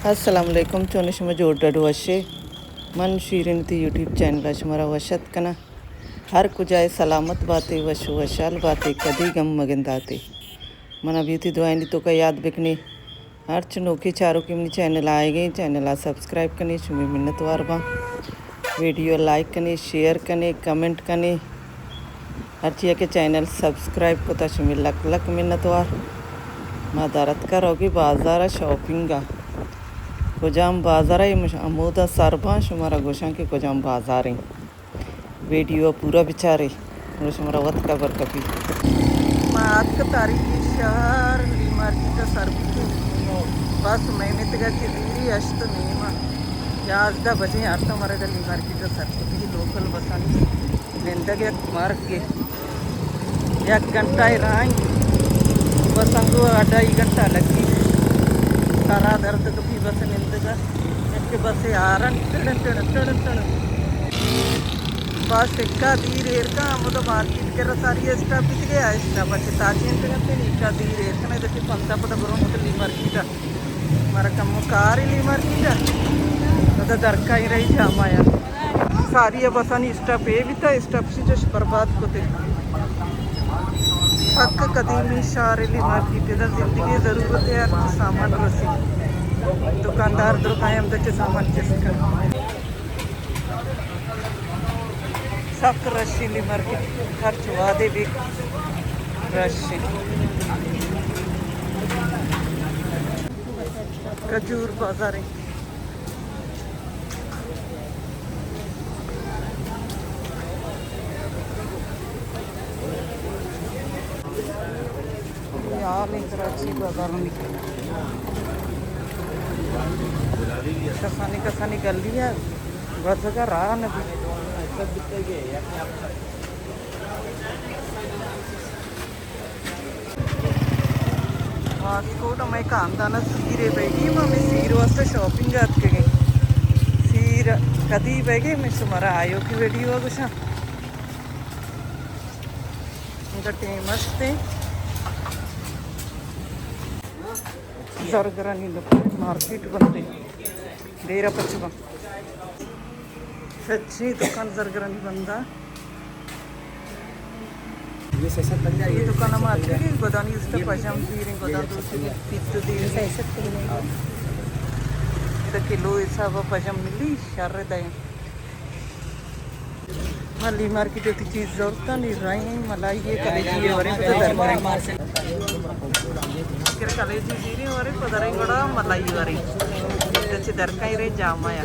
السلام علیکم، چون شما؟ جوڑ ڈڈ وشے؟ من شیرین تی یوٹیوب چینل ءَ شمارا وش اتک کناں۔ ہر کجائے سلامت باتے، وش و وشحال باتے، کدی غم مگنداتے۔ منا بیتی دعائیں توکا یاد بکنے۔ ہرچ نوکے چاروکے منی چینل آئے گئے، چینل ءَ سبسکرائب کنے، شمی منتوار باں۔ ویڈیو لائک کنے، شیئر کنے، کمنٹ کنے۔ ہرچی کہ چینل سبسکرائب کتا، شمی لک لک منتوار۔ ما درتکا روگی بازار شاپنگ ءَ۔ کجام بازار ءَ؟ مش-، ہمودا سر باں، شمارا گوشاں کہ کجام بازار ایں۔ ویڈیو پورا بچارے، گڑا شمارا وت خبر کپی۔ ما آتک تاریخی شہر لی مارکیٹ ءَ سر بوتیں۔ بس مئے میتگا چہ دیری ہشت نیمہ، یازدہ بجے آرتا مارا لی مارکیٹ ءَ سر کپی، لوکل بسانی نندگ یک مرگے۔ یک گھنٹہ ءِ راہ ایں، بس انگو اڈائی گھنٹہ لگی۔ سرا درد کپی بس نندگا۔ یک بس آرن ٹڑ ٹڑ ٹڑ ٹڑ۔ بس سکا دیر ایر کا، ہمودا مارکیٹ کرا ساری اسٹاپ بیتگے، آ اسٹاپ ءَ چہ تاچینتگ اتیں، ایکا دیر ایر کنے، دکی پندا پدا برو مدلی مارکیٹ ءَ۔ مارا کمو کار لی مارکیٹ ءَ۔ پدا درکائی رہی جامایا۔ ساری بسانی اسٹاپ اے بیتا، اسٹاپ سی چش برباد کتے۔ پک قدیمی شہر لی مارکیٹ، ادا زندگی ضرورت ہے، ہر چی سامان رسی۔ دکاندار درکائیں ہم دچے سامان چست کن۔ سخت رش ایں لی مارکیٹ، ہرچ وہدے بی رش ایں۔ کھجور بازار ایں۔ اے حال ایں کراچی بازارانی۔ کسانی کسانی گلی ءَ، بزگ ءَ راہ نہ بیت۔ واسکوٹ ءَ مئے خاندان ءَ سیر ءَ بیگی، ما ہمے سیر واسطہ شاپنگ ءَ اتکگیں۔ سیر کدی بیگی، من شمارا آیوکی ویڈیو ءَ گوشاں۔ انگا ٹیم است ایں۔ زرگرانی مارکیٹ بندے۔ دیر ءَ پچ باں۔ سچی دکان زرگرانی بندا۔ اے دکان ءَ ما اتکگیں، گدانی است، پژم زیریں، گدان دوشی پیت زیریں۔ ادا کلو حساب ءَ پژم ملی، شر دئیں۔ ملی مارکیٹ ءَ وتی چیز زرتاں، نی رئیں ملائی ءِ کلیجی ءَ وریں پدا درکاں۔ اگر کلیجی زیریں وریں پدا رئیں گڑا ملائی وریں۔ ادا چہ درکائی رئیں جامایا۔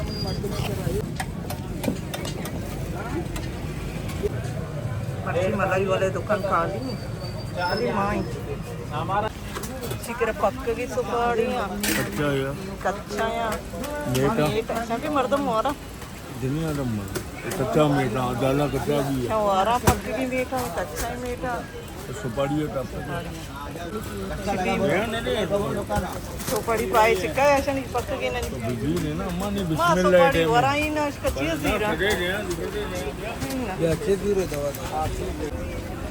مرچی ملائی والے دکان خالی ایں۔ خالی ما ایں۔ چی کرا پکگی سپاڑی ایں۔ کچا ایں۔ کچا ایں۔ میٹھا۔ میٹھا۔ شاکر مردم مورا۔ دنیا دم کچا میٹھا، دالا کچا بھی ہے۔ شوارا پکگی میٹھا، کچا میٹھا۔ سپاڑی ہے ٹاپ۔ سپاڑی پائے چکا ہے، اشانی پکگی نہیں۔ بجلی نے نا، اما نے ما بسم اللہ سپاڑی ٹائم ورائی نا، اس کا چیز زیرا۔ یا چیز زیرا دوا۔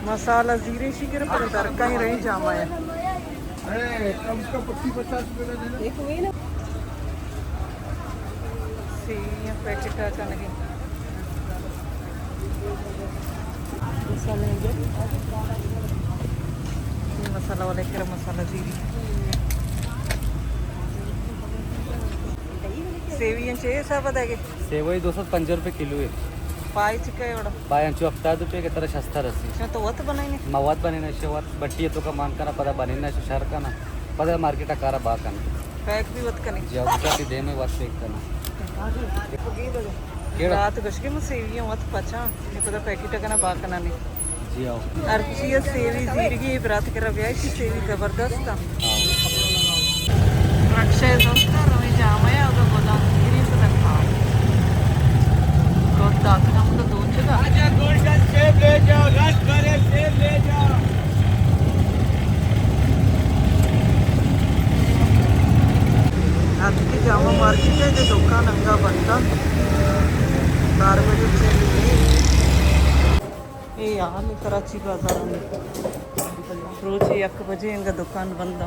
مسالہ زیرے شکر پر درکائی رہی جامایا۔ سیویاں پیکٹ ءَ کنگی۔ مسالہ والے کرا مسالہ زیری۔ سیویاں چے حساب ءَ دئیگے؟ سیوی دو سد پنجاہ روپے کلو ہے۔ پائے چکے وڑا؟ پائے انچو ہفتاد روپے کہ ترا شستا رسی۔ اچھا، تو وت بنائینے؟ ما وت بنائینے، شے وت بٹی تو کا مان کنا، پدا بنائینا، شو شر کنا، پدا مارکیٹ کارا با کنا۔ پیک بھی وت کنے؟ جی، وت تی دے میں وت پیک کنا۔ کیڑا؟ رات گشکے میں سیویاں وت پچا، یہ پدا پیکٹ کنا با کنا نہیں۔ جی آؤ۔ ہرچی ءَ سیوی زیرگی، برات کرا بیا، ایشی سیوی زبردست ایں۔ ہاں۔ رکشہ ءَ زرتا روی جامعہ ءَ، اگا گدان گری تو دکا۔ گد داتگا مطلب دو چگا۔ آجا گولڈن سیب لے جاؤ، رس بھرے سیب لے جاؤ۔ اتکی جامع مارکیٹ ءَ، جو دکان انگا بندا۔ چار بجے سے اے حال کراچی بازار میں۔ روچ یک بجے انگا دکان بندا۔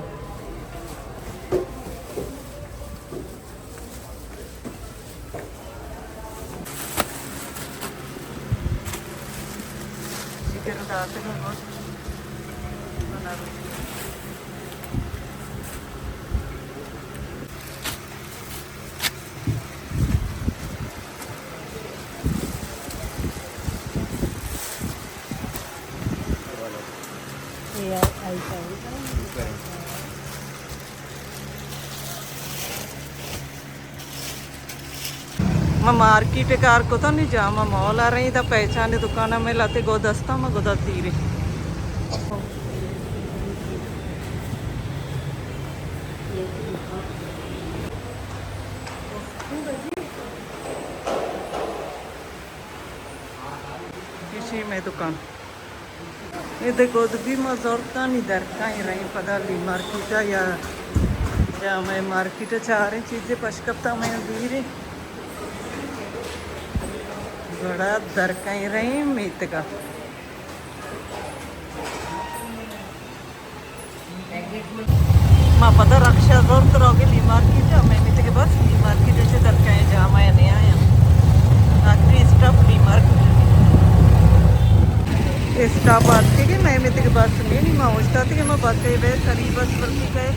ما مارکیٹ کار کتا نی، جامع مال ءَ رئیں، تا پہچان دکان ءَ مئے لہتے گد استا، ما گدا تیرے۔ ایشی مئے دکان۔ اے دے گد بی ما زرتانی درکائیں رئیں پدا لی مارکیٹ ءَ یا، یا مئے مارکیٹ ءَ چاریں چیزے پش کپتا مئے دیریں۔ گڑا درکائیں رئیں میتگ ءَ۔ ما پدا رکشہ زرت روگے لی مارکیٹ ءَ، مئے میتگ بس لی مارکیٹ ءَ چہ درکائیں جامع ءَ نیایاں۔ آخری اسٹاپ لی مارکیٹ۔ اسٹاپ آتکگیں مئے میتگ بس نی، نی ما اوشتاتگیں ما بس ءَ بے سری بس بلکہ کئے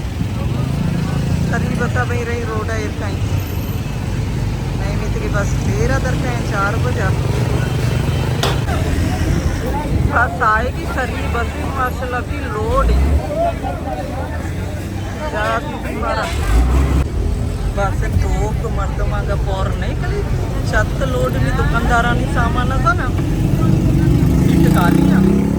سری بس ءَ بئی رئی روڈ ءَ ایر کائیں۔ مئے میتگ بس دیر ءَ درکائیں چار بجا۔ بس آئے گی سری بس ماشاءاللہ کی لوڈ ہے۔ جا بی بی مارا۔ بس توک مردم آگا پور نہیں کلی۔ چھت لوڈ نہیں، دکاندارانی سامان نا۔ سیٹ خالی ہے۔